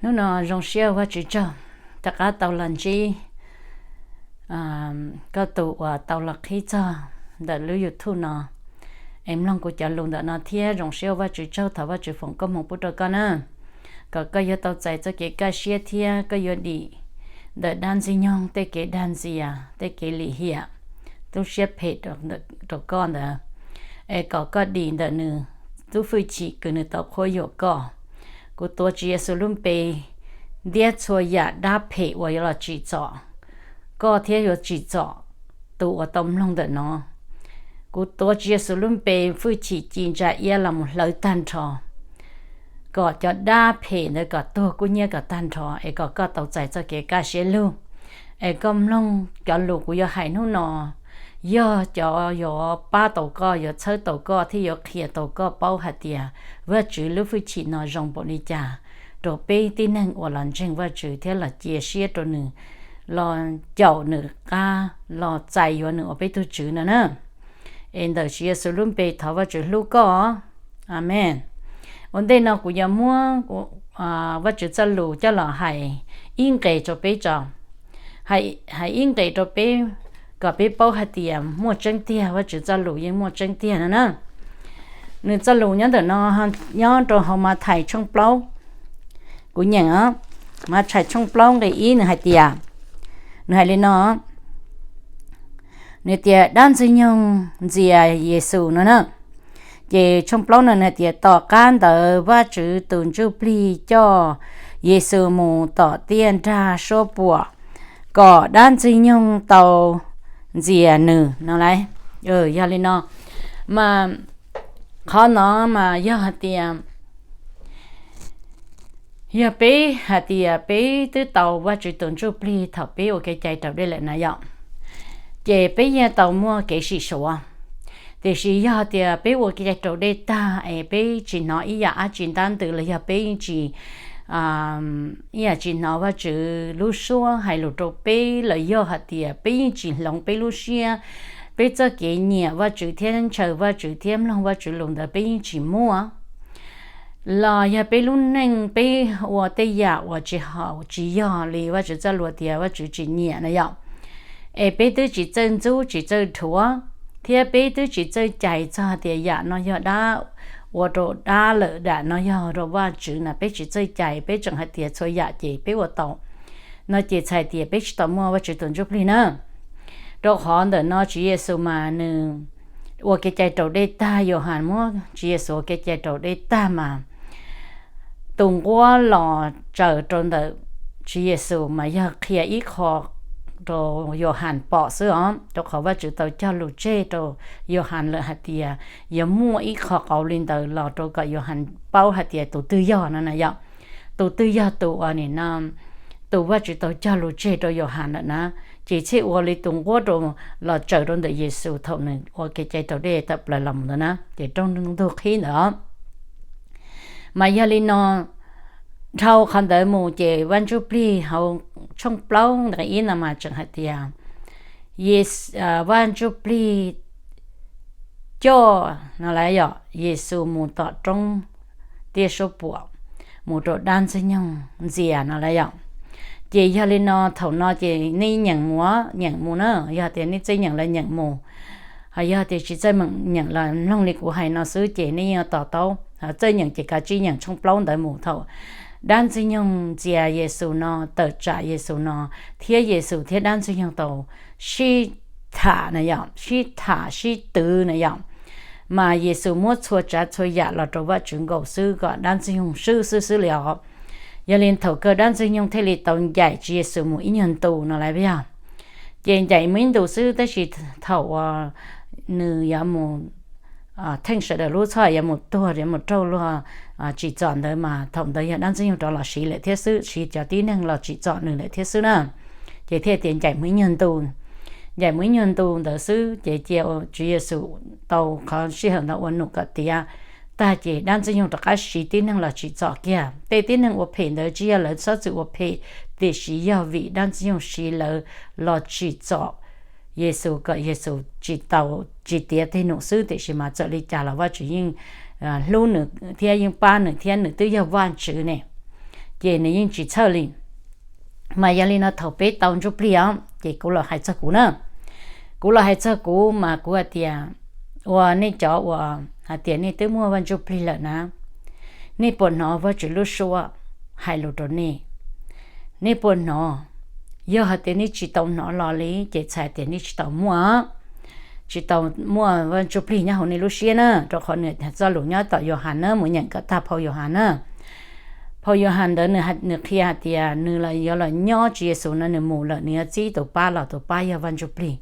Hnub no zoo siab ua Vajtswv tsaug, rov qab tau los ntsib koj tus uas tau los qhib txog ntawm lub YouTube no, es mloog kuv cov lus ntawm no thiab. Zoo siab ua Vajtswv tsaug, thov Vajtswv foom koob hmoov pub rau koj na, kom koj yuav tau txais txoj kev kaj siab thiab koj yuav dim ntawm dab ntxwg nyoog tej kev dag ntxias, tej kev lim hiam, lub siab phem rau koj ntawd, es kom koj dim ntawm nws lub hwj chim kws nws tau qhuab yuam koj. Kuv tuav Tswv Yexus lub npe ntiab txhua yam dab phem uas yuav los tsim txom koj thiab yuav tsim txom tus uas tau mloog ntawm no. Kuv tuav Tswv Yexus lub npe hwj chim ci ntsa iab los mus hlawv tag nrho, kom cov dab phem ntawd kom tuag kub hnyiab kom tag nrho, es kom koj tau txais txoj kev kaj siab lug. Es koj mloog cov lus kuv yuav hais hnub no, yog cov yuav pab tau koj, yuav txhawb tau koj thiab yuav qhia tau koj paub hais tias Vajtswv lub hwj chim no zoo npaum li cas rau peb tib neeg uas los ntseeg Vajtswv thiab los cia siab rau nws, los caum nws qab, los txais yuav nws ua peb tug Tswv no na. Es ntawm Tswv Yexus lub npe thov Vajtswv hlub koj. Amees. Ua ntej no kuv yuav muab Vajtswv txoj lus coj los hais ib nqes rau peb tso, hais ib nqes rau peb kom peb paub hais tias muaj tseeb tiag, Vajtswv txoj lus yeej muaj tseeb tiag no na. Nws txoj lus nyob ntawm no, nyob rau hauv Mathais tshooj plaub. Kuv nyeem os, Mathais tshooj plaub nqe ib nws hais tias, nws hais li no, nws tias dab ntxwg nyoog ntxias Yexus no na. Ces tshooj plaub no nws hais tias tom qab ntawd Vajtswv tus Ntsujplig coj Yexus mus tom tiaj nrag suab puam kom dab ntxwg nyoog tau ntxias nws no lauj. Yog li no mas qhov no mas yog hais tias, yog peb hais tias peb twb tau Vajtswv tus Ntsujplig thaum peb ua kev cai raus dej lawm na yom, ces peb yeej tau muaj kev sim suav. Tiam sis yog tias peb ua kev cai raus dej tag es peb tsis hnov ib yam dab tsi ntab ntws los yog peb yeej tsis, ib yam tsis hnov Vajtswv lub suab hais lus rau peb los yog hais tias peb yeej tsis hloov peb lub siab, peb txoj kev nyiam Vajtswv thiab ntshaw Vajtswv thiab mloog Vajtswv lus ntawd peb yeej tsis muaj, los yog peb lub neej peb ua tej yam uas tsis haum tsis yog li Vajtswv txoj lus tias Vajtswv tsis nyiam na yom, es peb twb tsis txawj ntxub tsis txawj dhuav, thiab peb twb tsis txawj cais txog tias yam no yog dab, ua rau dab lawm, yam no yog rau Vajtswv na, peb tsis txawj cais, peb tseem hais tias txhua yam ces peb ua tau, no ces txhais tias peb tsis tau muaj Vajtswv tus Ntsujplig na. Rau qhov ntawm no Tswv Yexus mas nws ua kev cai raus dej tag, Yauhas muab Tswv Yexus ua kev cai raus dej tag mas tus nquab los tsaws rau ntawm Tswv Yexus mas yog qhia ib qho rau Yauhas pom xwb os, rau qhov Vajtswv tau cog lus tseg rau Yauhas lawm hais tias yuav muaj ib qho qauv li ntawd los rau kom Yauhas paub hais tias tus twg yog no na yom. Tus twg yog tus uas nim no tus Vajtswv tau cog lus tseg rau Yauhas lawm na, ces thiaj ua li tus nquab rau los tsaws rau ntawm Yexus thaum nws ua kev cai raus dej tawm plaws los mus ntawd na, ces rooj ntug qhib ntawd. Mas yog li no, dhau qhov ntawd mus ces Vaj Ntsujplig hauv tshooj plaub nqe ib no mas tseem hais tias Vaj Ntsujplig coj no lawm yog Yexus mus tom roob tiaj suab puam, mus rau dab ntxwg nyoog ntxias no lawm yom. Ces yog li no thaum no ces nej nyeem mus, nyeem mus na, yog tias nej txawj nyeem los nyeem mus, ho yog tias tsis txawj nyeem los mloog li kuv hais no xwb ces nej yeej to taub, txawj nyeem ces kav tsij nyeem tshooj plaub ntawd mus thaum dab ntxwg nyoog ntxias Yexus no, tawm tsam Yexus no, thiab Yexus thiab dab ntxwg nyoog tau sib tham na yom, sib tham sib twv na yom. Mas Yexus muab txhua tsav txhua yam los rau Vajtswv nkaus xwb kom dab ntxwg nyoog swb xwb xwb li os. Yog li thaum kawg dab ntxwg nyoog thiaj li tau ncaim Tswv Yexus mus ib nyuag ntu no lawm yog. Ces ncaim mus ib ntu xwb tab sis thaum uas nws yuav mus theej sawv daws lub txhoj yuav mus tuag yuav mus raug luag tsim txom ntawd mas thaum ntawd yog dab ntxwg nyoog rov los siv lawm thiab xwb, siv cov tib neeg los tsim txom nws lawm thiab xwb na. Ces thiaj tias ncaim mus ib nyuag ntu, ncaim mus ib nyuag ntu ntawd xwb ces cia Tswv Yexus tau qhov sij hawm ntawd ua num kom tiav tag ces dab ntxwg nyoog rov qab siv tib neeg los tsim txom kiag. Tej tib neeg ua phem ntawd tsis yog lawv txhob txwm ua phem, tiam sis yog vim dab ntxwg nyoog siv lawv los tsim txom Yexus kom Yexus tsis tau, tsis tiav tej num xwb, tiam sis mas txawm li cas los Vajtswv yeej hlub nws thiab yeej pab nws thiab nws twb yog Vajtswv ne. ces nws yeej tsis txhawj li. Mas yog li no thaum peb tau ntsuj plig os, ces kuv los hais txog kuv na. Kuv los hais txog kuv mas kuv hais tias, ua nej cov uas hais tias nej twb muaj Vaj Ntsuj Plig lawm na, nej puas hnov Vajtswv lub suab hais lus rau nej? Nej puas hnov? Yog hais tias nej tsis tau hnov los li ces txhais tias nej tsis tau muaj, tsis tau muaj Vaj Ntsuj Plig nyob hauv nej lub siab na, rau qhov nws txoj lus nyob tom Yauhas na, mus nyeem kom tag phau Yauhas na. Phau Yauhas ntawd nws qhia hais tias nws yuav los nyob, Tswv Yexus no nws mus lawm nws yuav txib tus pab los, tus pab yog Vaj Ntsuj Plig.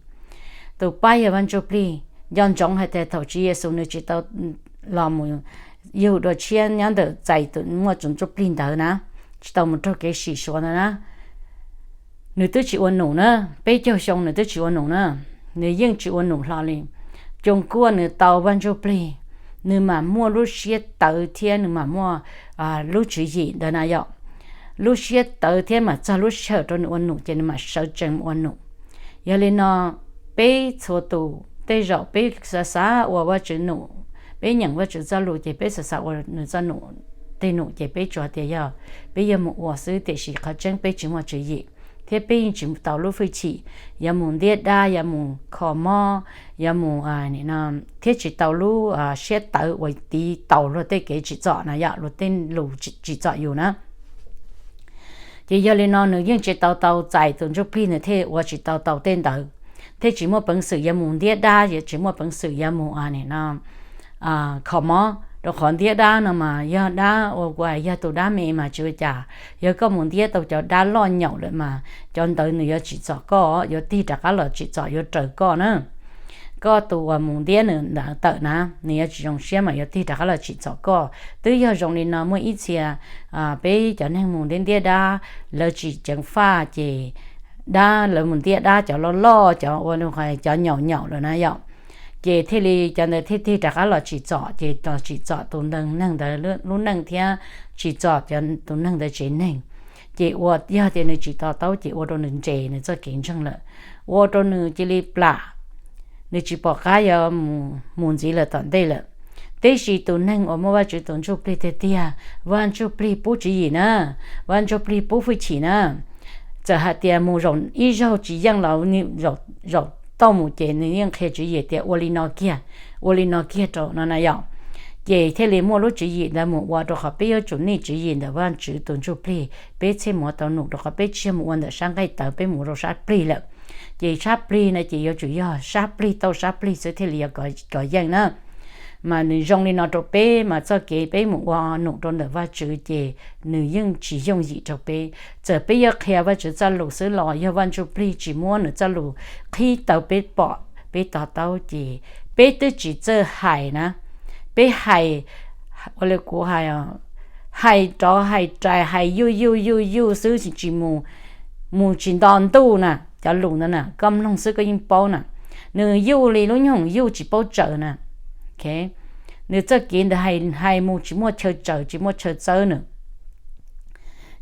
Tus pab yog Vaj Ntsuj Plig. Nco ntsoov hais tias thaum Tswv Yexus nws tsis tau los mus yug dua tshiab nyob ntawm txais tus muaj tus ntsuj plig ntawd na, tsis tau mus raug kev sim suav ntawd na, nws twb tsis ua num na, peb caug xyoo nws twb tsis ua num na, nws yeej tsis ua num hlo li. Coos kuaj nws tau Vaj Ntsuj Plig, nws mam muaj lub siab tawv thiab nws mam muaj lub tswv yim ntawd na yom. Lub siab tawv thiab mam txog lub sij hawm rau nws ua num ces nws mam sawv tsees mus ua num. Yog li no, peb txhua tus tej zaum peb xav xav ua Vajtswv num, peb nyeem Vajtswv txoj lus ces peb xav xav ua nws txoj num, tej num ces peb tsuas tias yog peb yuav mus ua xwb, tiam sis qhov tseeb peb tsis muaj tswv yim thiab peb yeej tsis tau lub hwj chim yuav mus ntiab dab, yuav mus kho mob, yuav mus thiab tsis tau lub siab tawv uas tiv taus luag tej kev tsim txom na yom, luag tej lus tsim txom yus na. Ces yog li no nws yeej tsis tau tau txais tus ntsuj plig, nws thiaj ua tsis tau tau tej ntawd, thiaj tsis muaj peev xwm yuav mus ntiab dab, tsis muaj peev xwm yuav mus no kho mob, rau qhov ntiab dab no mas yog dab ua kuv hais yog tus dab me mas tsis ua cas, yog koj mus ntiab tau cov dab loj nyaum lawm mas cov ntawd nws yuav tsim txom koj, yuav tig rov qab los tsim txom, yuav raws koj na. Koj tus uas mus ntiab nws ntawd tawm na, nws yuav tsis zoo siab mas yuav tig rov qab los tsim txom koj. Twb yog zoo li no muaj ib txhia peb cov neeg mus ntiab ntiab dab, lawv tsis ceev faj ces dab, lawv mus ntiab dab cov loj loj, cov ua cov nyaum nyaum lawm na yom, ces thiaj li cov ntawd thiaj tig rov qab los tsim txom, ces los tsim txom tus neeg ntawd lub neej thiab tsim txom tus neeg ntawd tsev neeg. Ces ua yog tias nws tsis to taub ces ua rau nws nres nws txoj kev ntseeg lawm, ua rau nws cia li plam, nws tsis pom qab yuav mus ntxiv lawm tom ntej lawm. Tiam sis tus neeg uas muaj Vajtswv tus ntsuj plig tiag tiag, Vaj Ntsuj Plig pub tswv yim na, Vaj Ntsuj Plig pub hwj chim na, txawm hais tias mus zaum ib zaug tsis yeej los zaum tau mus ces nws yeej qhia tswv yim tias ua li no kiag, ua li no kiag rau no na yom. Ces thiaj li muaj lub tswv yim ntawd mus ua rau qhov peb yuav tsum nej tswv yim ntawm Vajtswv tus ntsuj plig peb thiaj mus ua tau num, rau qhov peb tsis yog mus ua ntawm sab nqaij tawv, peb mus rau sab plig lawm. Ces sab plig no ces yuav tsum yog sab plig tau sab plig xwb thiaj li yuav kov yeej na. Mas nws zoo li no rau peb mas txoj kev peb mus ua num rau ntawm Vajtswv ces nws yeej tsis yooj yim rau peb. Txawm peb yuav qhia Vajtswv txoj lus xwb los yog Vaj Ntsuj Plig tsis muab nws txoj lus qhib tau peb pom peb to taub ces peb twb tsis txawj hais na, peb hais ua li kuv hais, hais rov hais rais hais yuj yuj yuj yuj xwb tsis mus, mus tsis nto ntuj na, cov lus ntawd na koj mloog xwb koj yeej paub na. Nws yuj li lub nyooj yuj tsis paub tsaws na. Nws txoj kev ntawd hais mus tsis muaj chaw tsaws tsis muaj chaw txawb na.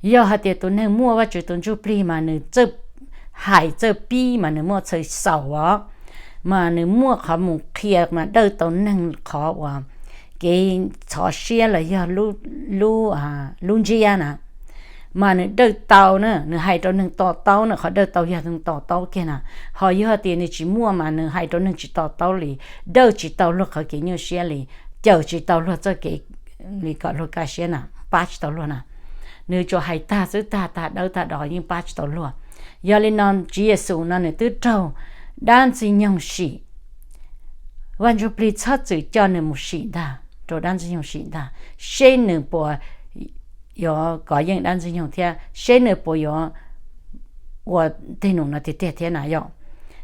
Yog hais tias tus neeg muaj Vajtswv tus ntsuj plig mas nws txawj hais txawj pib mas nws muaj txhais xaus os, mas nws muaj qhov mus qhia mas dawj tau neeg qhov uas kev ntxhov siab los yog lub ntsiab na, mas nws dawj tau na, nws hais rau neeg to taub na, qhov dawj tau yog neeg to taub kiag na. Ho yog tias nws tsis muaj mas nws hais rau neeg tsis to taub li, dawj tsis tau luag qhov kev nyuaj siab li, cawm tsis tau luag txoj kev li kom luag kaj siab na, pab tsis tau luag na. Nws tsuas hais tag xwb, tag tag dawb tag do yeej pab tsis tau luag. Yog li no Tswv Yexus no nws twb raug dab ntxwg nyoog sim, Vaj Ntsuj Plig txhob txwm coj nws mus sim ntag, rau dab ntxwg nyoog sim ntag, seb nws puas yuav kov yeej dab ntxwg nyoog thiab seb nws puas yuav ua tej num no tiag tiag thiab na yom.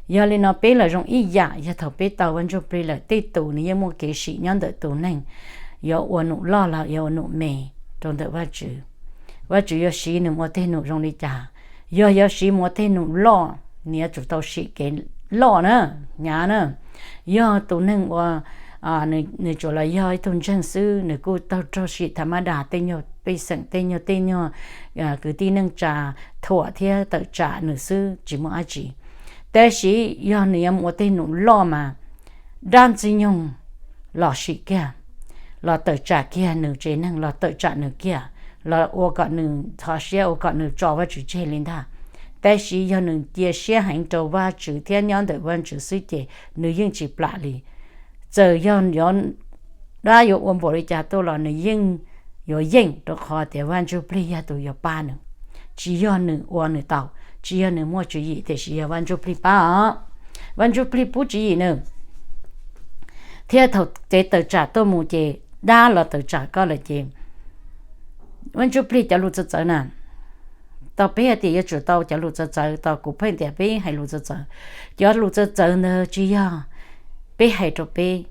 Yog li no peb los zoo ib yam, yog thaum peb tau Vaj Ntsuj Plig lawm tej tus nws yeej muaj kev sim nyob ntawm tus neeg yuav ua num loj los yuav ua num me rau ntawm Vajtswv. Vajtswv yuav siv nws mus ua tej num zoo li cas? Yog yuav siv mus ua tej num loj, nws yuav tsum tau sim kev loj na, hnyav na. Yog tus neeg ua nws tsuas los yog ib tug ntseeg xwb, nws kuj tau raug sim tham ma das, tej nyuag pej xeem, tej nyuag tej nyuag kwv tij neej tsa thuam thiab tawm tsam nws xwb tsis muaj dab tsi. Tab sis yog nws yuav mus ua tej num loj mas dab ntxwg nyoog los sim kiag, los tawm tsam kiag nws tsev neeg, los tawm tsam nws kiag, los ua kom nws txhov siab, ua kom nws tso Vajtswv tseg li ntag. Tab sis yog nws cia siab heev rau Vajtswv thiab nyob ntawm Vajtswv xwb ces nws yeej tsis plam li. Txawm yog dab yuav ua npaum li cas tuaj los nws yeej yuav yeej, rau qhov tias Vaj Ntsuj Plig yog tus yuav pab nws. Tsis yog nws ua nws tau, tsis yog nws muaj tswv yim, tiam sis yog Vaj Ntsuj Plig pab os. Vaj Ntsuj Plig pub tswv yim nws, thiab thaum kev tawm tsam tuaj mus ces dab los tawm tsam koj lawm ces Vaj Ntsuj Plig cov lus txawv txawv na, tau peb hais tias yuav tsum tau cov lus txawv txawv, tau kuv pheej tias peb hais lus txawv txawv. Cov lus txawv txawv ntawd tsis yog peb hais rau peb,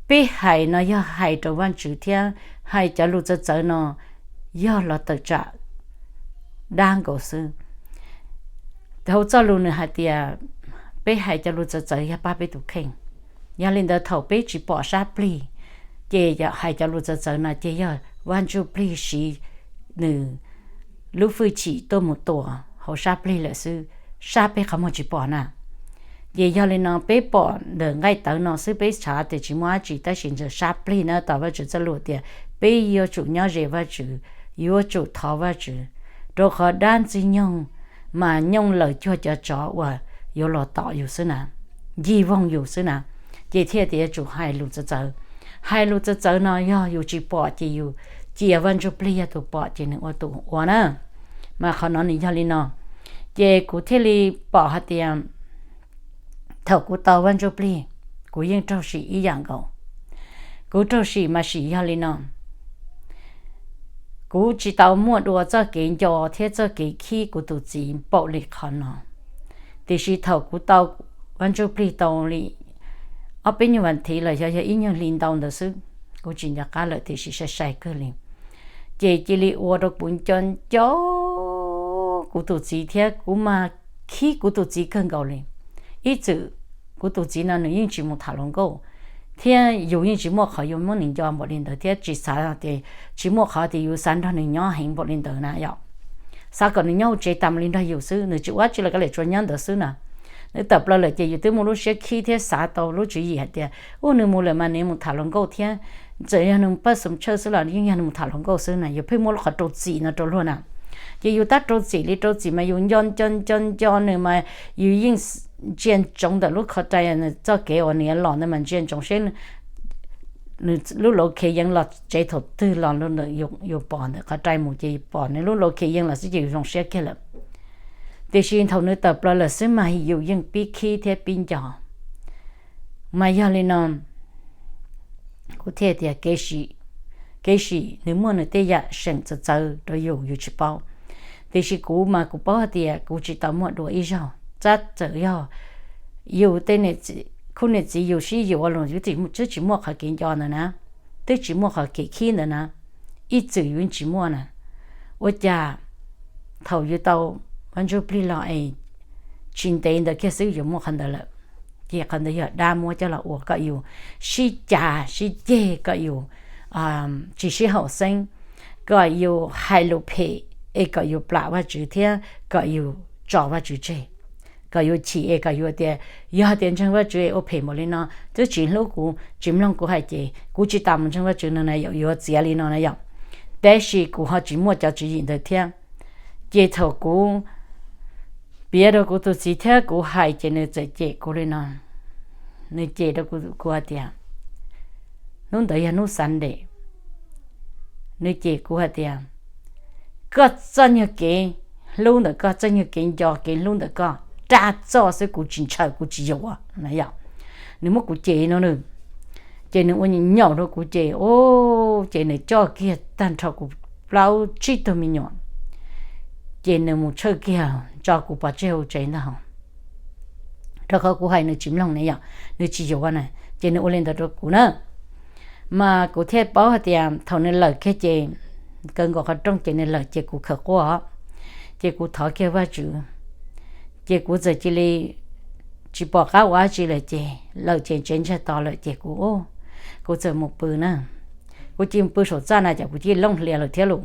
peb hais no yog hais rau Vajtswv thiab hais cov lus txawv txawv no yog los tawm tsam dab nkaus xwb. Hauv txoj lus nws hais tias peb hais cov lus txawv txawv yog pab peb tus kheej. Yog li ntawd thaum peb tsis pom sab plig, ces hais cov lus txawv txawv no ces yog Vaj Ntsuj Plig siv nws lub hwj chim tuaj mus tua hauv sab plig lawm xwb, sab peb qhov muag tsis pom na. Ces yog li no peb pom ntawm nqaij tawv no xwb peb xav tias tsis muaj dab tsi, tab sis ntawm sab plig na tau Vajtswv txoj lus tias peb yuav tsum nyob ze Vajtswv, yuav tsum thov Vajtswv, rau qhov dab ntxwg nyoog mas nyooj lawm cuag cov tsov uas yuav los tom yus xwb na, ncig voog yus xwb na. Ces thiaj tias yuav tsum hais lus txawv txawv. Hais lus txawv txawv no yog yus tsis pom ces yus cia Vaj Ntsuj Plig yog tus pom ces nws ua tus ua na. Mas qhov no nws yog li no, ces kuv thiaj li pom hais tias thaum kuv tau Vaj Ntsuj Plig, kuv yeej raug sim ib yam nkaus. Kuv raug sim mas sim yog li no, kuv tsis tau muaj dua txoj kev nco thiab txoj kev khib kuv tus txiv npaum li qhov no, tiam sis thaum kuv tau Vaj Ntsuj Plig tau li ob peb nyuag vas thiv los yog yog ib nyuag hli ntau ntawd xwb, kuv tsis nco qab lawm tiam sis sai sai kawg li. Ces cia li ua rau kuv nco nco kuv tus txiv thiab kuv mas khib kuv tus txiv kawg nkaus li. Ib txwm kuv tus txiv no nws yeej tsis mus tham hluas nkauj, thiab yus yeej tsis muaj qhov yuav muab nws nco npaum li ntawd thiab tsis xav tias, tsis muaj qhov tias yus xav nrog nws nyob heev npaum li ntawd na yom. Xav kom nws nyob hauv tsev tas mus li nrog yus xwb, nws tsis ua dab tsi los kav liam tsuas nyob ntawd xwb na. Nws tawm plaws lawm ces yus twb muaj lub siab khib thiab xav tau lub tswv yim hais tias, u, nws mus lawm mas nws mus tham hluas nkauj thiab, txawm yog nws paj xum tshawj xwb los yeej yog nws mus tham hluas nkauj xwb na, yus pheej muaj lub qhov rau txim no rau luag na. Ces yus tab rau txim li rau txim mas yus nco nco nco nco nws mas yus yeej ntsia ntsoov ntawm lub kho rai, txoj kev uas nws los ntawd mas ntsia ntsoov seb nws lub lauv khev yees los tsev thaum twg los yus pom ntawm qhov rai mus ces pom nws lub lauv khev yees los xwb ces yus zoo siab kiag lawm. Tiam sis thaum nws tawm plaws lawm xwb mas yus yeej pib khib thiab pib nco. Mas yog li no, kuv thiaj tias kev sim, kev sim nws muaj nws tej yam seem txawv txawv rau yus yus tsis paub. Tiam sis kuv mas kuv paub hais tias kuv tsis tau muaj dua ib zaug, tab txawm yog yus tej khub niam txiv yus sib yuav los yus twb tsis muaj qhov kev nco ntawd na, twb tsis muaj qhov kev khib ntawd na, ib txwm yus yeej tsis muaj na. Ua cas thaum yus tau Vaj Ntsuj Plig los es tsis ntev ntawd kiag xwb yus muaj qhov ntawd lawm. Ces qhov ntawd yog dab muab coj los ua kom yus sib cav sib ceg, kom yus tsis sib haum xeeb, kom yus hais lus phem es kom yus plam Vajtswv thiab kom yus tso Vajtswv tseg, kom yus chim es kom yus tias yog tias ntseeg Vajtswv es ua phem npaum li no twb tsis hlub kuv tsis mloog kuv hais ces kuv tsis tas mus ntseeg Vajtswv no na yom, yuav txiav li no na yom. Tab sis kuv ho tsis muaj cov tswv yim ntawd thiab. Ces thaum kuv piav rau kuv tus txiv thiab kuv hais ces nws txawm cem kuv li no. Nws cem rau kuv hais tias, hnub ntawd yog hnub Sunday, nws cem kuv hais tias, koj txoj nyuag kev hlub ntawm koj, txoj nyuag kev nco kev hlub ntawm koj, rab txoj xwb, kuv tsis ntshaw kuv tsis yuav na yom. Nws muab kuv cem no nws, ces nws ua nyaum rau kuv ces, ces nws coj kiag tag nrho kuv plaub tsib tug me nyuam, ces nws mus tshawj kiag tso kuv pov tseg hauv tsev ntag. Rau qhov kuv hais nws tsis mloog ne yom, nws tsis yuav na, ces nws ua li ntawd rau kuv na. Mas kuv thiaj paub hais tias thaum nws lawm kiag ces, kaw nkaus qhov rooj ces nws lawm ces kuv khawm quaj, ces kuv thov kiag Vajtswv, ces kuv txawm cia li tsis pom qab ua dab tsi lawm ces lawm ces tsev ntsiag to lawm ces kuv, kuv txawm mus pw na. Kuv cia li mus pw saum txaj na ces kuv cia li looj hlias lawm thiab lauj.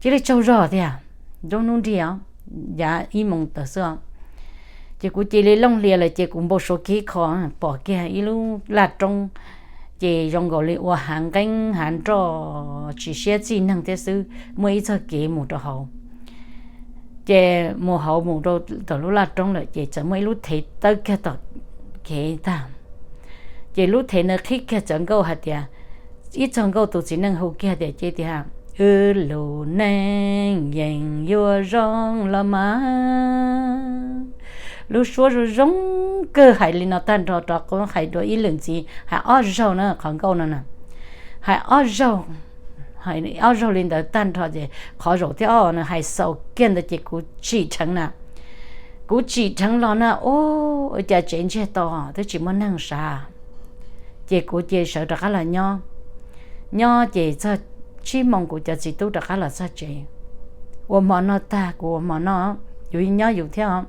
Cia li tsaug zog tiag, nruab hnub nrig os, yav ib moos tawm xwb os. Ces kuv cia li looj hlias lawm ces kuv npau suav kiag ib qho, pom kiag ib lub laj roob, ces zoo nkaus li ua hav nqeeb hav nroj tsis siab txij neeg thiab xwb, muaj ib txoj kev mus rau hauv. Ces mus hauv mus rau tom lub laj roob lawm ces txawm muaj ib lub thev tawb kiag tom kev tag. Ces lub thev ntawd qhib kiag txawv nkauj hais tias, ib txog nkauj tus txiv neej hu kiag tias, ces tias, Wb lub neej yeej yuav zoo los mas. Lub suab zoo zoo kawg, hais li no tag nrho rov qab hais dua ib lwm ntxiv, hais ob zaug na qhov nkauj no na, hais ob zaug, hais ob zaug li ntawd tag nrho ces qhov zaum thib ob no hais xaus kiag ntawd ces kuv tsim dheev na, kuv tsim dheev los na, ua cas tsev ntsiag to twb tsis muaj neeg sav. Ces kuv cia sawv rov qab los nyob. Nyob ces txog tsib moos kuv cov txiv tub rov qab los txog tsev, ua hmo noj tag kuv ua hmo noj, yus nyob yus thiab,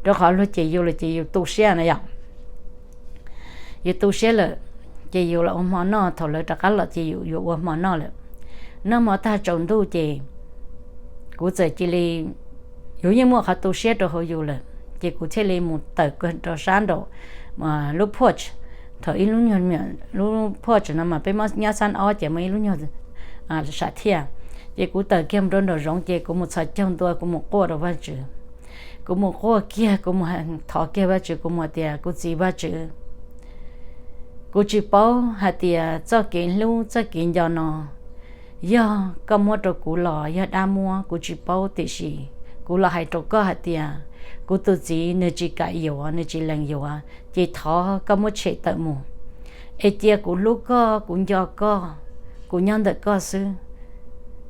rau qhov luag ces yus lawm ces yus tu siab na yom. Yus tu siab lawm, ces yus los ua hmo noj, thaum lawv rov qab los ces yus yuav ua hmo noj lawm. Noj hmo tag tsaus ntuj ces kuv txawm cia li, yus yeej muaj qhov tu siab rau hauv yus lawm, ces kuv thiaj li mus tawm rau sab nraum lub porch. Thaum ib lub nyuag, lub porch no mas peb muab nyob xab ob ces muaj ib lub nyuag sam thiaj. Ces kuv tawm kiag mus rau nraum zoov ces kuv mus txhos caug ntua kuv mus quaj rau Vajtswv. Kuv mus quaj kiag, kuv mus thov kiag Vajtswv, kuv mus tias, Kuv txiv Vajtswv, kuv tsis paub hais tias txoj kev hlub txoj kev nco no yog koj muab rau kuv los yog dab muab, kuv tsis paub, tiam sis kuv los hais rau koj hais tias kuv tus txiv nws tsis kam yuav, nws tsis lees yuav, ces thov koj muab tshem tawm mus, es cia kuv hlub koj, kuv nco koj, kuv nyob ntawm koj xwb.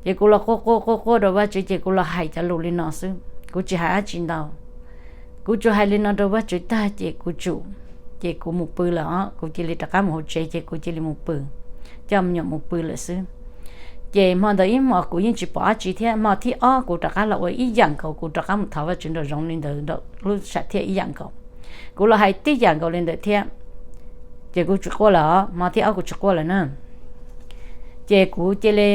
Ces kuv los quaj quaj quaj quaj rau Vajtswv ces kuv los hais cov lus li no xwb, kuv tsis hais dab tsi ntau. Kuv tsuas hais li no rau Vajtswv tag ces kuv tsum, ces kuv mus pw lawm os, kuv cia li rov qab mus hauv tsev ces kuv cia li mus pw, coj me nyuam mus pw lawm xwb. Ces hmo ntawd ib hmos kuv yeej tsis pom dab tsi thiab, hmo thib ob kuv rov qab los ua ib yam nkaus, kuv rov qab mus thov Vajtswv nraum zoov li ntawd, nraum lub sam thiaj ib yam nkaus. Kuv los hais tib yam nkaus li ntawd thiab, ces kuv tsis quaj lawm os, hmo thib ob kuv tsis quaj lawm na. Ces kuv cia li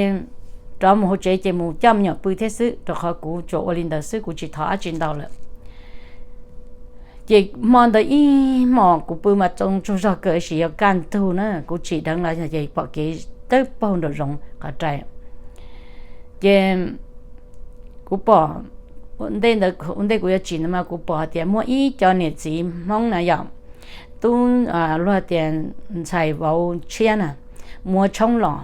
rov mus hauv tsev ces mus coj me nyuam pw thiab xwb, rau qhov kuv tsuas ua li ntawd xwb, kuv tsis thov dab tsi ntau lawm. Ces hmo ntawd ib hmos kuv pw mas txoos tsaug zog kawg, tab sis yuav kaj ntug na, kuv tsim dheev los ces pom kev tawb paug nraum zoov qhov rai. Ces kuv pom, ntej ntawd ntej kuv yuav tsim ntawd mas kuv pom hais tias muaj ib co niam txiv Hmoob na yom, tub, luag tias ntxhais vauv tshiab na, muaj tshoob los,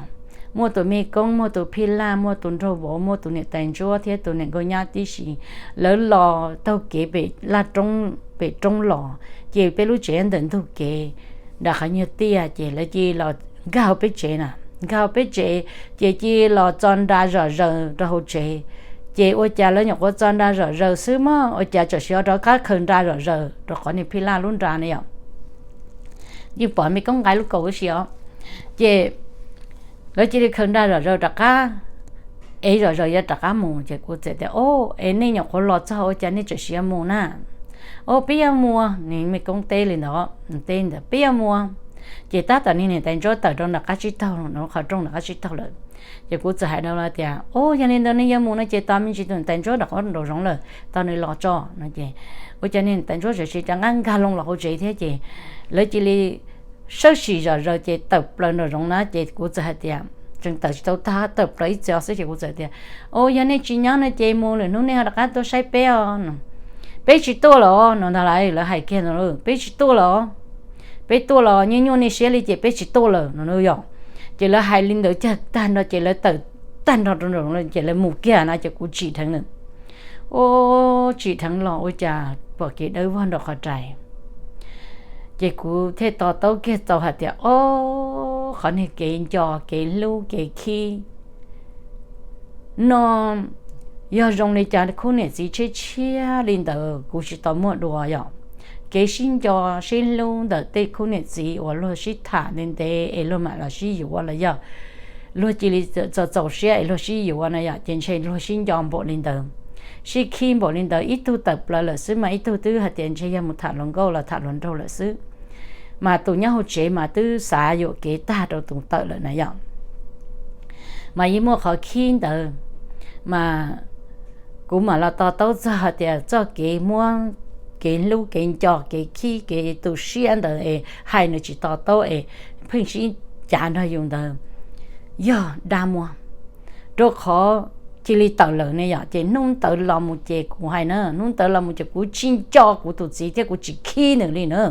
muaj tus mej koob, muaj tus phij laj, muaj tus nraug vauv, muaj tus niam tais ntsuab thiab tus niam nkauj nyab tib si. Lawv los taug kev pem laj roob, pem roob los, ces peb lub tsev ntawm ntug kev nram qhov nyuag tiaj, ces lawv cia li los nkag hauv peb tsev na, nkag hauv peb tsev, ces cia li los txo nra zom zaws rau hauv tsev. Ces ua cas lawv nyuam qhuav txo nra zom zaws xwb mas ua cas txawm siv rov qab khaws nra zom zaws rau qhov niag phij laj lub nra ne yom. Yeej pom mej koob nqa lub kaus ua si os. Ces lawv cia li khaws nra zom zaws rov qab, es zom zaws yuav rov qab mus, ces kuv txawm tias, O, es nej nyuam qhuav los txog ua cas nej txawm siv mus na? O, peb yuav mus, nws mej koob teb li ntawd, teb ntawd, peb yuav mus. Ces tab tom niag niam tais ntsuab tawm rau nram qab tsib taug, qhov rooj nram qab tsib taug lawm. Ces kuv txawm hais rau lawv tias, O, yog li ntawd nej yuav mus no ces tos me ntsis tus niam tais ntsuab rov qab nraum zoov lawm, tos nws los tso no. Ces ua cas niag niam tais ntsuab txawm sis rov qab nkag loo los hauv tsev thiab, ces lawv cia li sawb sim zom zaws ces tawm plaws nraum zoov na. Ces kuv txawm hais tias, tseem tawm tsis tau tag, tawm plaws ib txhia xwb ces kuv txawm tias, O, yog nej tsis nyob no ces mus lwm hnub nej ho rov qab tuaj saib peb os. Peb tsis tuaj lawm no ntag lauj, lawv hais kiag no, Peb tsis tuaj lawm, peb tuaj los nyuaj nyuaj nej siab li ces peb tsis tuaj lawm no yom. Ces lawv hais li ntawd kiag tag nrho ces lawv tawm tag nrho rau nraum zoov ces lawv mus kiag na, ces kuv tsim dheev lawm. O, tsim dheev los ua cas pom kev dawb vog nraum qhov rais. Ces kuv thiaj to taub kiag tau hais tias, O, qhov niag kev nco kev hlub kev khib no yog zoo li cas khub niam txiv tshiab tshiab li ntawd kuv tsis tau muaj dua yom. Kev sib nco sib hlub ntawm tej khub niam txiv uas luag sib tham ntev ntev es luag mam los sib yuav los yog luag cia li txaus txaus siab es luag sib yuav na yom, ces ntshe luag sib nco npaum li ntawd, sib khib npaum li ntawd, ib tug tawm plaws lawm xwb mas ib tug twb hais tias ntshe yog mus tham hluas nkauj los tham hluas nraug lawm xwb. Mas tus nyob hauv tsev mas twb xav yuam kev tag rau tus tawm lawm na yom. Mas yeej muaj qhov khib ntawd, mas kuv mam los to taub txog hais tias txoj kev muab kev hlub kev nco kev khib kev tu siab ntawd es hais nws tsis to taub es pheej sib cav nrog yus ntawd yog dab muab. Rau qhov cia li tawm lawm ne yom, ces hnub ntawd los mus ces kuv hais na, hnub ntawd los mus ces kuv tsis nco kuv tus txiv thiab kuv tsis khib nws li na.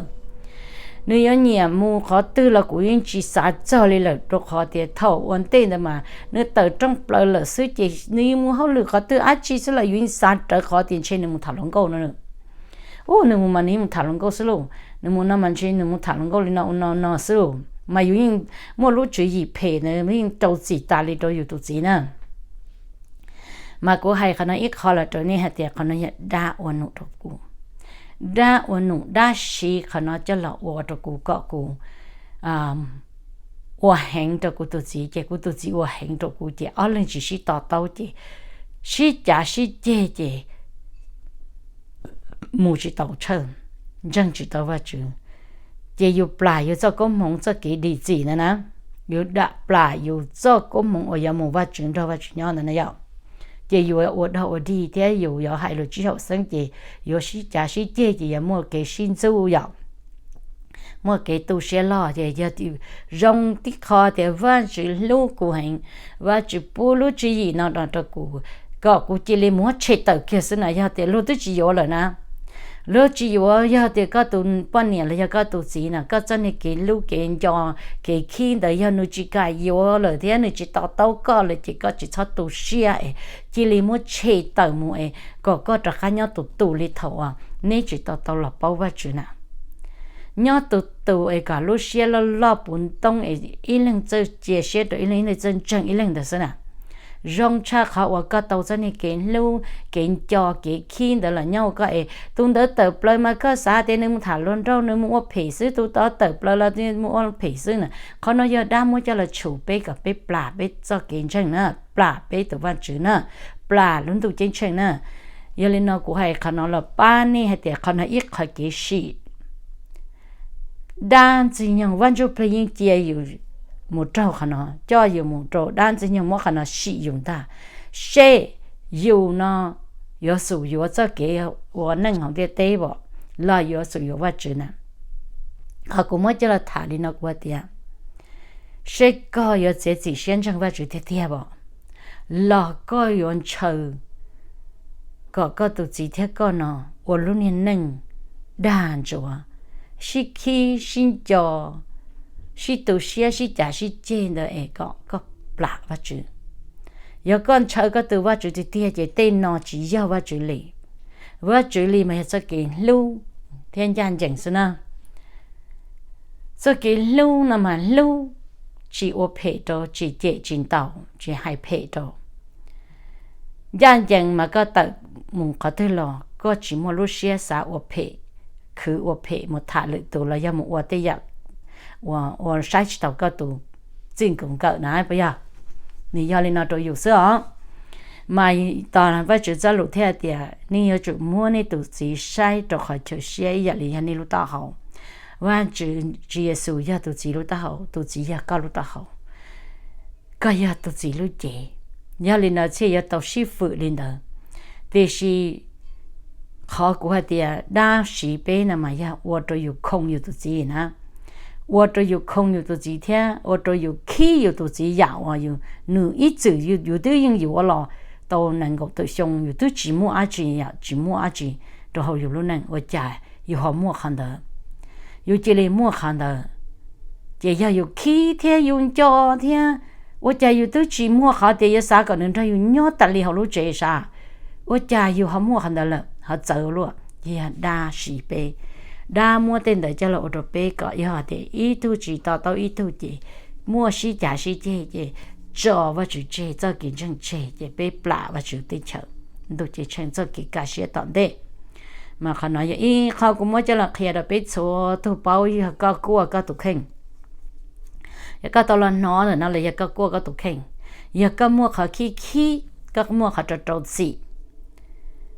Nws yuav nyiam mus qhov twg los kuv yeej tsis xav txog li lawm, rau qhov tias thaum ua ntej ntawd mas nws tawm rooj plaws lawm xwb ces nws yeej mus hauj lwm qhov twg dab tsi xwb los yus yeej xav rawv qhov tias ntshe nws mus tham hluas nkauj no. Ub, nws mus mas nws yeej mus tham hluas nkauj xwb lauj, nws mus no mas ntshe nws mus tham hluas nkauj li no ua no no xwb lauj, mas yus yeej muaj lub tswv yim phem ntawd yeej rau txim tas li rau yus tus txiv na. Mas kuv hais qhov no ib qho los rau nej hais tias qhov no yog dab ua num rau kuv. Dab ua num dab siv qhov no coj los ua rau kuv kom kuv ua heev rau kuv tus txiv, ces kuv tus txiv ua heev rau kuv, ces ob leeg tsis sib to taub, ces sib cav sib ceg, ces mus tsis tau tshawj, ntseeg tsis tau Vajtswv. Ces yus plam yus txoj koob hmoov txoj kev dim txim ntawd na, yus dam plam yus txoj koob hmoov uas yuav mus Vajtswv nrog Vajtswv nyob ntawd na yom. Ces yus ua dog ua dig thiab yus yuav hais lus sib haum xeeb, ces yuav sib cav sib ceg, ces yuav muaj kev sib ntxub yom, muaj kev tu siab loj. Ces yog zoo tib qho tias Vajtswv hlub kuv heev, Vajtswv pub lub tswv yim no rau kuv kom kuv cia li muab tshem tawm kiag xwb na, yog tias luag twb tsis yuav lawm na. Luag tsis yuav, yog tias koj tus poj niam los yog koj tus txiv na, koj txoj niag kev hlub kev nco kev khib ntawd yog nws tsis kam yuav lawm thiab nws tsis to taub koj lawm, ces koj tsis txhob tu siab es cia li muab tshem tawm mus es kom koj rov qab nyob tus tus li thaum uas neb tsis to taub los paub Vajtswv na. Nyob tus tus es kom lub siab loj loj puv ntoob es ib leeg txawj cia siab rau ib leeg, ib leeg txawj ntseeg ib leeg ntawd xwb na. Zoo tshaj qhov uas koj tau txoj niag kev hlub kev nco kev khib ntawd los nyob ua koj es tus ntawd tawm plaws mas koj xav tias nws mus tham hluas nraug, nws mus ua phem xwb, tus tod tawm plaws los mus ua phem xwb na. Qhov no yog dab muab coj los tshum peb kom peb plam peb txoj kev ntseeg na, plam peb tus Vajtswv na, plam lub ntuj ceeb tsheej na. Yog li no kuv hais qhov no los pab nej hais tias qhov no ib qho kev sim. Dab ntxwg nyoog, Vaj Ntsujplig yeej cia yus mus raug qhov no, coj yus mus rau dab ntxwg nyoog muab qhov no sim yus ntag, seb yus no yuav xub yuav txoj kev ua neej hauv ntiaj teb vom los yuav xub yuav Vajtswv na. Qhov kuv muab coj los tham li no kuv tias, seb koj yuav txiav txim siab ntseeg Vajtswv tiag tiag vom los koj yuav ntshaw kom koj tus txiv thiab koj no ua lub niag neej dag ntsuav, sib khib sib nco, sib tu siab sib cav sib ceg ntawd es kom koj plam Vajtswv. Yog koj ntshaw koj tus Vajtswv tiag tiag ces tej no tsis yog Vajtswv li. Vajtswv li mas yog txoj kev hlub thiab ncaj ncees xwb na. Txoj kev hlub no mas hlub, tsis ua phem rau, tsis cem tsis ntaus, tsis hais phem rau. Ncaj ncees mas koj tawm mus qhov twg los koj tsis muaj lub siab xav ua phem, khwv ua phem mus tham lwm tus los yog mus ua tej yam uas ua saib tsis taus koj tus txij nkaus nkawm na puas yog? Nws yog li no rau yus xwb os. Mas tos Vajtswv txoj lus thiaj tias nej yuav tsum muab nej tus txiv saib rau qhov chaw siab ib yam li yog nej lub taub hau. Vajtswv, Tswv Yexus yog tus txiv lub taub hau, tus txiv yog koj lub taub hau, koj yog tus txiv lub cev. Yog li ntawd thiaj yuav tau sib fwm li ntawd. Tiam sis qhov kuv hais tias dab siv peb no mas yog ua rau yus khoo yus tus txiv na, ua rau yus khoo yus tus txiv thiab ua rau yus khib yus tus txiv yam uas yus, nws ib txwm yus twb yeej yuav los tau nees nkaum tawm xyoo yus twb tsis muaj dab tsi, tsis muaj dab tsi rau hauv yus lub neej, ua cas yus ho muaj qhov ntawd? Yus cia li muaj qhov ntawd, ces yog yus khib thiab yus nco thiab, ua cas yus twb tsis muaj qhov tias yuav xav kom nws nrog yus nyob tas li hauv lub tsev sav? Ua cas yus ho muaj qhov ntawd lawm? Ho txawv luaj, yog dab siv peb. Dab muab tej ntawd coj los ua rau peb kom yog tias ib tug tsis to taub ib tug ces muaj sib cav sib ceg ces tso Vajtswv tseg, txoj kev ntseeg tseg, ces peb plam Vajtswv teb chaws, ntuj ceeb tsheej txoj kev kaj siab tom ntej. Mas qhov no yog ib qho kuv muab coj los qhia rau peb txhua tus paub, yog koj kuaj koj tus kheej, yog koj tau los hnov ntawm no los yog koj kuaj koj tus kheej, yog koj muaj qhov khib khib, koj muaj qhov rau rau txim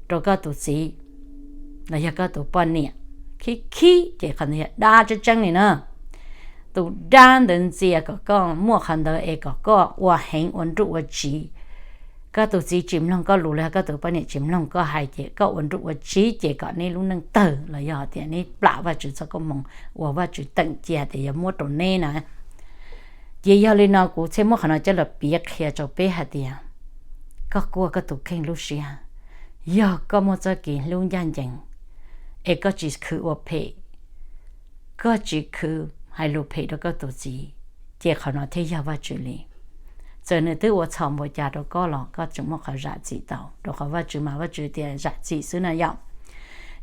rau koj tus txiv los yog koj tus poj niam, khib khib ces qhov ntawd yog dab tseeb tseeb li na. Tus dab ntawd ntxias kom koj muaj qhov ntawd es kom koj ua heev ua nruj ua tsiv. Koj tus txiv tsis mloog koj lus los yog koj tus poj niam tsis mloog koj hais ces koj ua nruj ua tsiv ces kom neb lub neej tawg los yog tias neb plam Vajtswv txoj koob hmoov uas Vajtswv teem cia tias yuav muab rau neb na. Ces yog li no kuv thiaj muab qhov no coj los piav qhia rau peb hais tias, koj kuaj koj tus kheej lub siab, yog koj muaj txoj kev hlub ncaj ncees, es koj tsis khwv ua phem, koj tsis khwv hais lus phem rau koj tus txiv, ces qhov no thiaj yog Vajtswv li. Txawm nws twb ua txhaum npaum cas rau koj los koj tseem muaj qhov zam txim tau, rau qhov Vajtswv mas Vajtswv tias zam txim xwb na yom.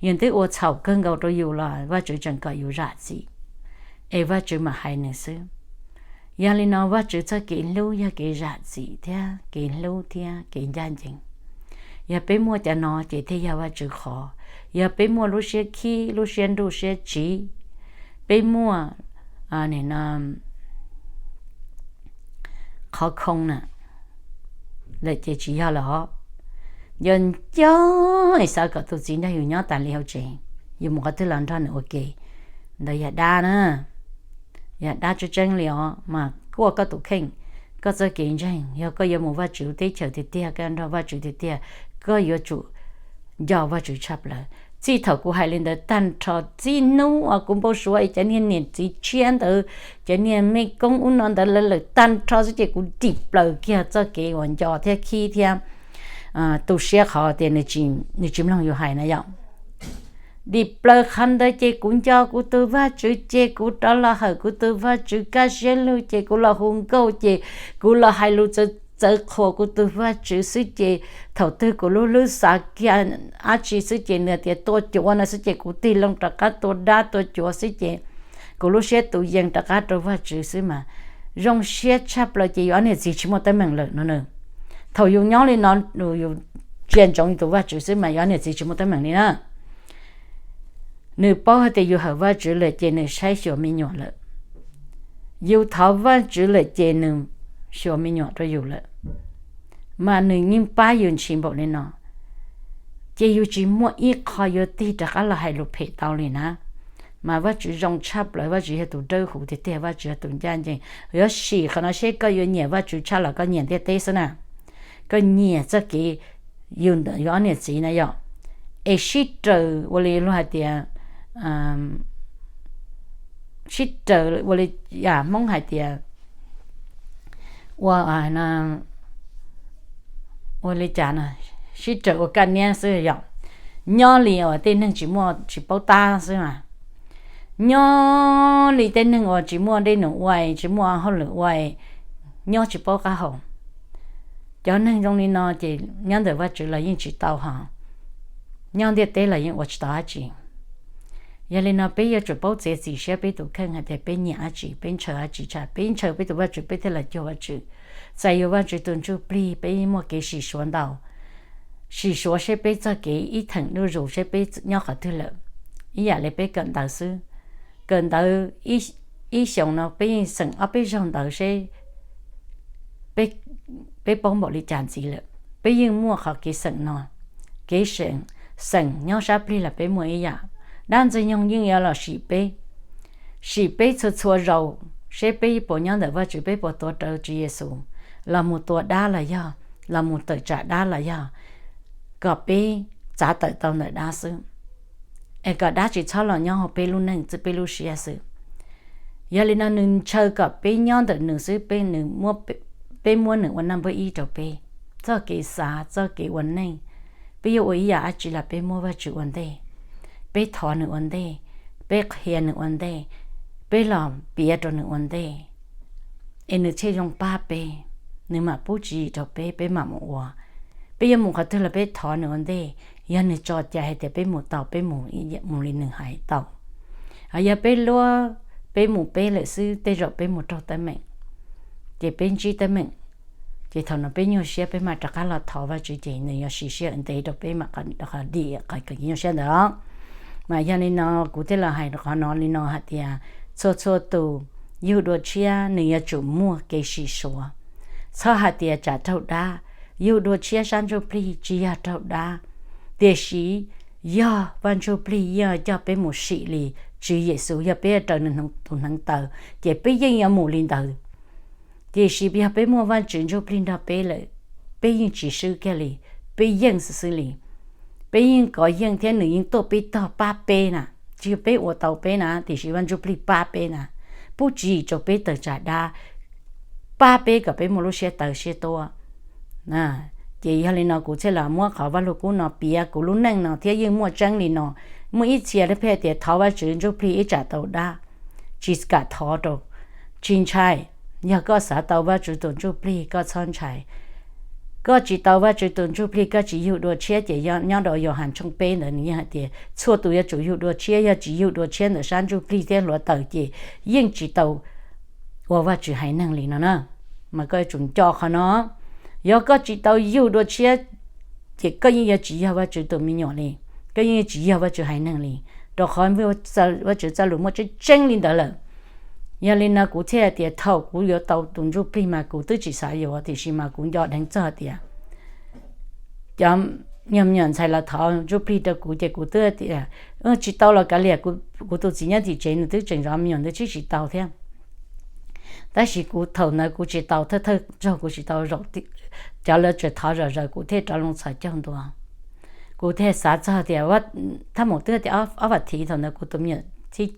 Yus twb ua txhaum kawg nkaus rau yus los Vajtswv tseem kom yus zam txim, es Vajtswv mam hais nws xwb. Yog li no Vajtswv txoj kev hlub yog kev zam txim thiab kev hlub thiab kev ncaj ncees. Yog peb muaj cov no ces thiaj yog Vajtswv qhov. Yog peb muaj lub siab khib, lub siab nruj siab tsiv, peb muaj, no, qhov khoo na, lawm ces tsis yog lawm os. Yog nco, xav kom tus txiv nrog yus nyob tas li hauv tsev, yus mus qhov twg los nrog nws ua ke, ntawd yog dab na. Yog dab tseeb tseeb li os, mas kuaj koj tus kheej, koj txoj kev ntseeg. Yog koj yuav mus Vajtswv teb chaws tiag tiag, koj nrog Vajtswv tiag tiag, koj yuav tsum nco Vajtswv tshaj plaws. Txij thaum kuv hais li ntawd tag nrho, txij hnub uas kuv npau suav es cov niag niam txiv tshiab ntawd, cov niag mej koob ub no ntawd lawv lawm tag nrho xwb ces kuv dim plaws kiag txoj kev uas nco thiab khib thiab tu siab qhov tias nws tsis mloog yus hais na yom. Dim plaws qhov ntawd ces kuv nco kuv tus Vajtswv ces kuv rov los hawm kuv tus Vajtswv kaj siab lug ces kuv los hu nkauj ces kuv los hais lus txawv txawv qhuas kuv tus Vajtswv xwb ces thaum twg kuv lub hlwb xav kiag dab tsi xwb ces nws tias tua cuav no xwb ces kuv tig loo rov qab tua dab tua cuav xwb ces kuv lub siab tus yees rov qab rau Vajtswv xwb mas zoo siab tshaj plaws ces yus ob niam txiv tsis muaj teeb meem lawm no na. Thaum yus nyob li no, yus tsia ntsoov yus tus Vajtswv xwb mas yus ob niam txiv tsis muaj teeb meem li na. Nws paub hais tias yus hawm Vajtswv lawm ces nws saib xyuas me nyuam lawm. Yus thov Vajtswv lawm ces nws xyuas me nyuam rau yus lawm, mas nws yeej pab yus ntshis npaum li no, ces yus tsis muaj ib qho yuav tig rov qab los hais lus phem tau li na. Mas Vajtswv zoo tshaj plaws, Vajtswv yog tus dawb huv tiag tiag, Vajtswv yog tus ncaj ncees. Yuav sim qhov no seb koj yuav nyiam Vajtswv tshaj los koj nyiam ntiaj teb xwb na. Koj nyiam txoj kev yus ntawm yus ob niam txiv na yom, es sib raws ua li luag hais tias, sib raws ua li yam Hmoob hais tias, ua, ua li cas no, sib raws ua kaj niab xwb yom. Nyob li uas tej neeg tsis muaj tsis paub tab xwb mas, nyob li tej neeg uas tsis muaj dej num ua, tsis muaj hauj lwm ua, nyob tsis paub qab hau. Cov neeg zoo li no ces nyob ntawm Vajtswv los yeej tsis tau hos, nyob ntiaj teb los yeej ua tsis tau dab tsi. Yog li no peb yuav tsum paub txiav txim siab peb tus kheej hais tias peb nyiam dab tsi, peb ntshaw dab tsi tshaj, peb ntshaw peb tus Vajtswv peb thiaj los cuag Vajtswv. Txais yuav Vajtswv tus ntsuj plig peb muaj kev sim suav ntau, sim suav seb peb txoj kev ib theem zuj zus seb peb nyob qhov twg lawm. Ib yam li peb kawm ntawv xwb, kawm ntawv ib xyoos no peb yeej xeem ob peb zaug ntawv seb peb paub npaum li cas ntxiv lawm. Peb yeej muaj qhov kev xeem no, kev xeem nyob sab plig los peb muaj ib yam. Dab Ntxwg Nyoog yeej yuav los sim peb, sim peb txhua txhua zaus seb peb puas nyob ntawm Vajtswv, peb puas tuav rawv Tswv Yexus, los mus tua dab los yog, los mus tawm tsam dab los yog, kom peb txav tawm tau ntawm dab xwb, es kom dab tsis txhob los nyob hauv peb lub neej, peb lub siab xwb. Yog li no nws ntshaw kom peb nyob ntawm nws xwb, peb muab nws ua naj npawb ib rau peb. Txoj kev xav, txoj kev ua neej, peb yuav ua ib yam dab tsi los peb muab Vajtswv ua ntej, peb thov nws ua ntej, peb qhia nws ua ntej, peb los piav rau nws ua ntej, es nws thiaj zoo pab peb, nws mam pub tswv yim rau peb, peb mam mus ua. Peb yuav mus qhov twg los peb thov nws ua ntej, yog nws tso cai hais tias peb mus tau peb mus, mus li nws hais tau. Yog peb luab, peb mus peb lawm xwb tej zaum peb mus raug teeb meem, ces peb ntsib teeb meem, ces thaum no peb nyuaj siab peb mam rov qab los thov Vajtswv ces nws yuav sim siab ntev rau peb mam rov qab dim qhov kev nyuaj siab ntawd. Mas yog li no kuv thiaj los hais qhov no li no hais tias txhua txhua tus yug dua tshiab nws yuav tsum muaj kev sim suav. Txhob hais tias tsam raug dab, yug dua tshiab sab ntsuj plig tsis yog raug dab, tiam sis yog Vaj Ntsuj Plig yog coj peb mus sim li Tswv Yexus, yog peb raws nws tus hneev taw ces peb yeej yuav mus li ntawd. Tiam sis yog peb muaj Vajtswv Ntsuj Plig nrog peb lawm, peb yeej tsis swb kiag li, peb yeej xwb xwb li. Peb yeej kov yeej thiab nws yeej tuaj peb tog pab peb na, tsis yog peb ua tau peb na, tiam sis Vaj Ntsuj Plig pab peb na, pub tswv yim rau peb tawm tsam dab, pab peb kom peb muaj lub siab tawv siab tuab. Ces yog li no kuv thiaj los muab qhov Vajluskub no piav kuv lub neej no thiab yeej muaj tseeb li no. Muaj ib txhia pheej tias thov Vajtswv ntsuj plig ib tsam tau dab, tsis kam thov rau, tsis ntshai. Yog koj xav tau Vajtswv tus ntsuj plig koj txhob ntshai. Koj tsis tau Vajtswv tus ntsuj plig koj tsis yug dua tshiab ces nyob rau Yauhas tshooj peb ntawd nws yeej hais tias txhua tus yuav tsum yug dua tshiab, yog tsis yug dua tshiab ntawm sab ntsuj plig thiab hluav taws ces yeej tsis tau ua Vajtswv haiv neeg li no na. Mas koj yuav tsum nco qhov no, yog koj tsis tau yug dua tshiab ces koj yeej yuav tsis yog Vajtswv tus me nyuam li, koj yeej tsis yog Vajtswv haiv neeg li, rau qhov Vajtswv txoj lus muaj tseeb tseeb li ntawd lawm. Yog li no kuv thiaj tias thaum kuv yuav tau tus ntsuj plig mas kuv twb tsis xav yuav, tiam sis mas kuv nco dheev txog tias cov me nyuam ntxhais los thov ntsuj plig rau kuv ces kuv twb tias tsis tau los kav liam, kuv tus txiv nyob tim tsev nws twb tseem zov me nyuam ntawd tsis tsis tau thiab. Tab sis kuv thaum ntawd kuv tsis tau thawj thawj zaug, kuv tsis tau zaum, cov lawv tseem thov zom zaws kuv thiaj rov loo txhos caug ntua. Kuv thiaj xav txog tias thaj maum twb tias ob vas thiv, thaum ntawd kuv tus me nyuam thib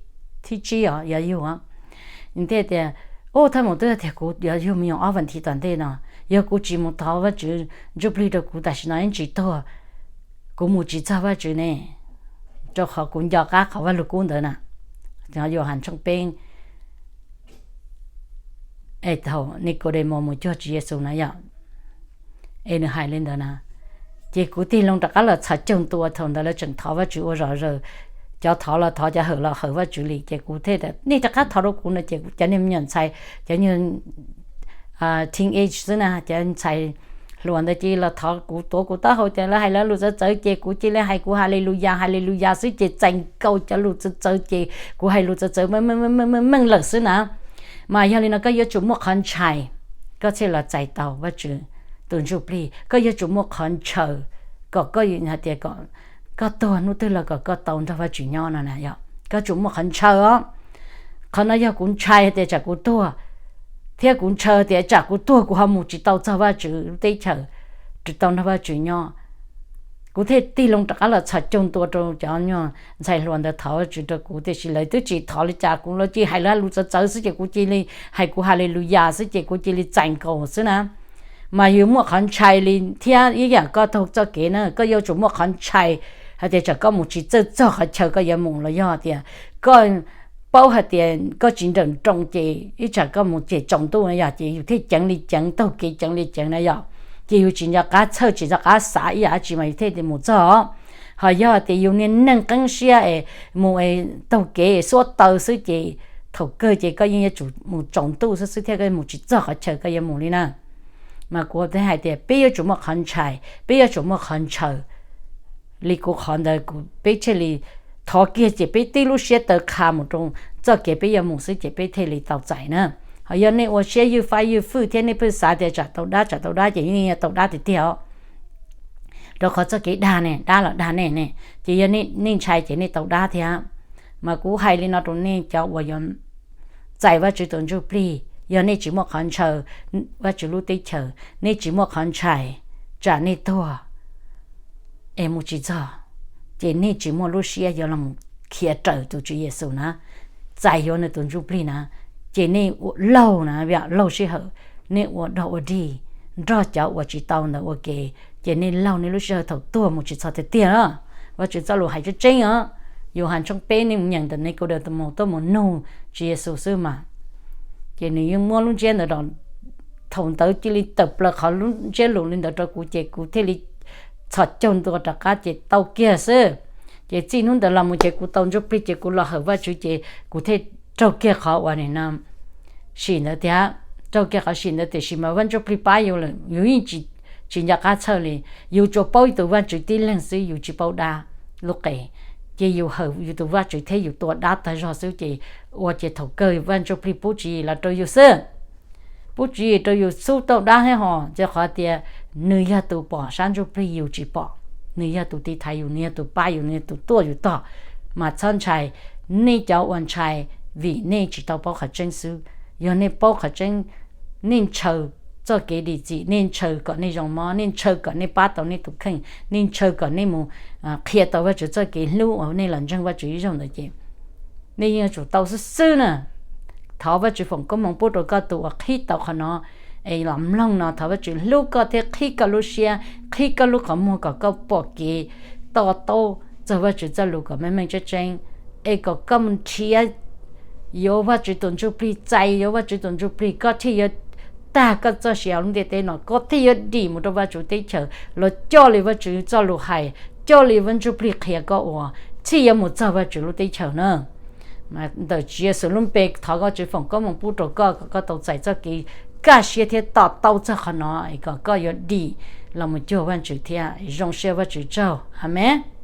tsib os yuav yug, nws thiaj tias, u, thaj maum twb tias kuv yuav yug me nyuam ob vas thiv tom ntej no, yog kuv tsis mus thov Vajtswv ntsuj plig rau kuv tam sim no ib tsis tuag, kuv mus tsis txog Vajtswv ne, rau qhov kuv nco qab qhov Vajluskub ntawd na. Yauhas tshooj peb, es thaum Nikaudemaus mus cuag Tswv Yexus na yom, es nws hais li ntawd na, ces kuv tig loo rov qab los txhos caug ntua, thaum ntawd lawv tseem thov Vajtswv ua zom zaws, cov thov los thov, cov hawm los hawm Vajtswv li, ces kuv thiaj tias nej rov qab thov rau kuv no, ces cov niag me nyuam ntxhais, cov niag teenage xwb na, cov ntxhais hluas ntawd ces los thov kuv, tuav kuv taub hau ces lawv hais lawv lus txawv txawv ces kuv cia li hais kuv Haleluyas Haleluyas xwb ces txais nkaus cov lus txawv txawv ces kuv hais lus txawv txawv meej meej lawm xwb na. Mas yog li no koj yuav tsum muaj qhov ntshai, koj thiaj los txais tau Vajtswv tus ntsuj plig. Koj yuav tsum muaj qhov ntshaw kom koj hais tias koj tuag hnub twg los kom koj tau nrog Vajtswv nyob no na yom. Koj tsum muaj qhov ntshaw os. Qhov no yog kuv ntshai tias tsam kuv tuag, thiab kuv ntshaw tias tsam kuv tuag kuv ho mus tsis tau txog Vajtswv lub teb chaws, tsis tau nrog Vajtswv nyob. Kuv thiaj tig loo rov qab los txhos caug ntua rau cov nyuag ntxhais hluas ntawd thov Vajtswv rau kuv, tiam sis lawv twb tsis thov li cas, kuv, lawv cia li hais lawv lus txawv txawv xwb ces kuv cia li hais kuv Haleluyas xwb ces kuv cia li txais nkaus xwb na. Mas yus muaj qhov ntshai li thiab ib yam koj taug txoj kev na, koj yuav tsum muaj qhov ntshai hais tias tsam koj mus tsis txawj txog qhov chaw koj yuav mus los yog tias koj paub hais tias koj tsis nrawm nroos ces ib tsam koj mus ces tsaus ntuj na yom, ces yus thiaj ceev li ceev, taug kev ceev li ceev na yom. Ces yus tsis nco qab txhawj, tsis nco qab xav ib yam dab tsi mas yus thiaj li mus txog. Ho yog tias yus niag neeg qeeb siab es mus taug kev xuab taw xwb ces thaum kawg ces koj yeej yuav tsum mus tsaus ntuj xwb xwb thiab koj mus tsis txog qhov chaw koj yuav mus li na. Mas kuv thiaj hais tias peb yuav tsum muaj qhov ntshai, peb yuav tsum muaj qhov ntshaw li kuv qhov ntawd, kuv, peb thiaj li thov kiag ces peb tib lub siab taw qha mus rau txoj kev peb yuav mus xwb ces peb thiaj li tau txais na. Ho yog nej ua siab ywj fab ywj fwj thiab nej pheej xav tias tsam tau dab tsam tau dab ces yeej yuav tau dab tiag tiag os. Rau qhov txoj kev dag ne, dab los dag nej ne, ces yog nej ntshai ces nej tau dab thiab. Mas kuv hais li no rau nej cov uas yuav txais Vajtswv tus ntsuj plig, yog nej tsis muaj qhov ntshaw Vajtswv lub teb chaws, nej tsis muaj qhov ntshai tsam nej tuag es mus tsis txog, ces nej tsis muaj lub siab yuav los khiav raws tus Tswv Yexus na, txais yuav nws tus ntsuj plig na, ces nej ua laug na, laug sij hawm, nej ua dog ua dig nrog cov uas tsis tau ntawd ua ke, ces nej laug nej lub sij hawm thaum tuag mus tsis txog tiag tiag na. Vajtswv txoj lus hais tseeb tseeb os. Yauhas tshooj peb nej mus nyeem ntawm Nikaudemaus tuaj mus nug Tswv Yexus xwb mas, ces nws yeej muab lub ntsiab ntawd rau, thaum ntawd cia li tawm plaws qhov lub ntsiab lus li ntawd rau kuv ces kuv thiaj li txhos caug ntua rov qab ces tau kiag xwb. Ces txij hnub ntawd los mus ces kuv tau ntsuj plig ces kuv los hawm Vajtswv ces kuv thiaj raug kiag qhov uas nim no sim ntawd thiab, raug kiag qhov sim ntawd tiam sis mas Vaj Ntsuj Plig pab yus lawm yus yeej tsis nco qab txhawj li. Yus tsuas paub tus Vajtswv tib leeg xwb yus tsis paub dab lub qe, ces yus hawm yus tus Vajtswv thiab yus tua dab tag zog xwb ces ua ces thaum kawg Vaj Ntsuj Plig pub tswv yim los rau yus xwb. Pub tswv yim rau yus xub tau dab thiab ho, rau qhov tias nws yog tus pom sab ntsuj plig yus tsis pom, nws yog tus tiv thaiv yus, nws yog tus pab yus, nws yog tus tuaj yus tog. Mas txhob ntshai, nej cov uas ntshai vim nej tsis tau paub qhov tseeb xwb. Yog nej paub qhov tseeb, nej ntshaw txoj kev dim txim, nej ntshaw kom nej zoo mob, nej ntshaw kom nej pab tau nej tus kheej, nej ntshaw kom nej mus qhia tau Vajtswv txoj kev hlub uas nej los ntseeg Vajtswv ib zaug ntawd ces nej yeej yuav tsum tau xwb xwb na. Thov Vajtswv foom koob hmoov pub rau koj tus uas qhib tau qhov no, es los mloog no, thov Vajtswv hlub koj thiab qhib koj lub siab, qhib koj lub qhov muag kom koj pom kev to taub txog Vajtswv txoj lus kom meej meej tseeb tseeb, es kom koj mus nrhiav yuav Vajtswv tus Ntsuj Plig, txais yuav Vajtswv tus Ntsuj Plig, koj thiaj yuav tag koj txoj sia lub ntiaj teb no, koj thiaj yuav dim mus rau Vajtswv teb chaws los coj li Vajtswv txoj lus hais, coj li Vaj Ntsuj Plig qhia koj ua, thiaj yuav mus txog Vajtswv lub teb chaws na. Ntawm Tswv Yexus lub npe thov Vajtswv foom koob hmoov pub rau koj kom koj tau txais txoj kev kaj siab thiab to taub txog qhov no, kom koj yuav dim los mus cuag Vajtswv thiab. Zoo siab, Vajtswv tsaug. Amees.